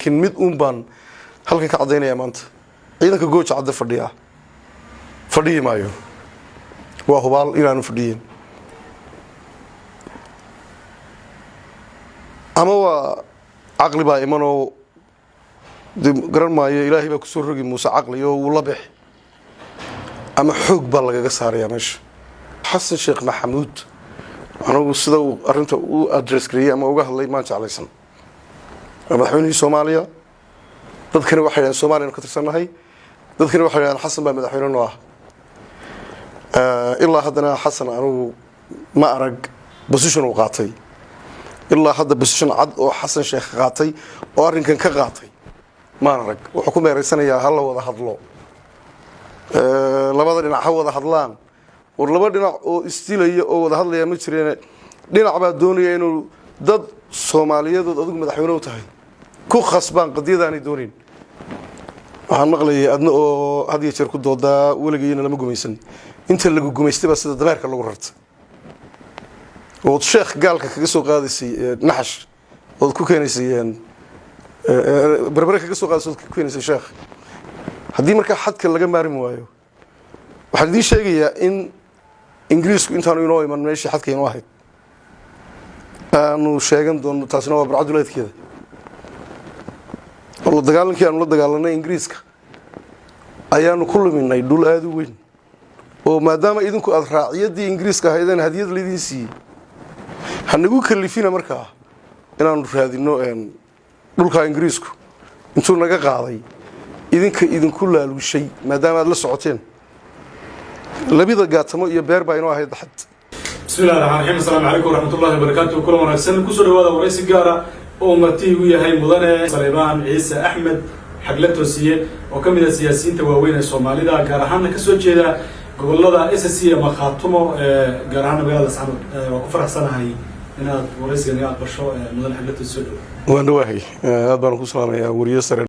Laakiin mid uun baan halkan ka caddaynaya maanta: ciidanka Gooja Cadde fadhiya fadhiyi maayo. Waa hubaal inaanu fadhiyin. Ama waa caqli baa imanoo de garan maayo, Ilaahay baa kusoo rogi Muuse caqli oo wuu la bixi, ama xoog baa lagaga saarayaa meesha. Xasan Sheekh Maxamuud anigu sida uu arrinta u address gareeyey ama uga hadlay maan jeclaysan. Waa madaxweynihii Soomaaliya. Dadkani waxay yidhahdeen Soomaaliyanu ka tirsannahay. Dadkani waxay yidhahdeen Xasan baa madaxweyne noo ah. Ilaa haddana Xasan anigu ma arag position uu qaatay. Ilaa hadda position cad oo Xasan Sheekh qaatay oo arrinkan ka qaatay maan arag. Wuxuu ku meereysanayaa ha la wada hadlo, labada dhinac ha wada hadlaan. War laba dhinac oo isdilaya oo wada hadlaya ma jireen. Dhinac baa doonaya inuu dad Soomaaliyadood adigu madaxweyne u tahay ku khasbaan qadiyadaanay doonayn. Waxaan maqlayay adna oo had iyo jeer ku doodaa weligayna lama gumaysan. Inta lagu gumaystay baa sida dameerka lagu rarta ood sheekh gaalka kaga soo qaadaysay naxash ood ku keenaysay Berbere, kaga soo qaadaysay ood ku keenaysay sheekh. Haddii markaa xadka laga maarmi waayo, waxaan idiin sheegayaa in Ingiriisku intaanu inoo iman meeshii xadka inoo ahayd aanu sheegan doono. Taasina waa barcaduleedkeeda oo la dagaalankii aanu la dagaalanay Ingiriiska ayaanu ku luminay dhul aada u weyn, oo maadaama idinku aada raaciyaddii Ingiriiska ahaydeen hadiyad laydiin siiyey, hanagu kalifina markaa inaanu raadino dhulkaa Ingiriisku intuu naga qaaday idinka idinku laalushay, maadaama aad la socoteen labida gaatamo iyo beer baa inoo ahayd xad. Bismi illahi raxmaan raxiim. Asalaamu calaykum waraxmatullahi wabarakaatu. Kulan wanaagsan. Kusoo dhawaada waraysi gaara oo marti igu yahay mudane Saleebaan Ciise Axmed Xagle Toosiye, oo ka mid ah siyaasiyiinta waaweyn ee Soomaalida, gaar ahaana kasoo jeeda gobolada SSC ama Khaatumo, gaar ahaana magaalada Lascaanood. Waa ku faraxsanahay inaad waraysiga naga aqbasho, mudane Xagle Toosiye. Soo dhawo. Waan dhawaahay, aad baan ku salaamayaa wariye sare.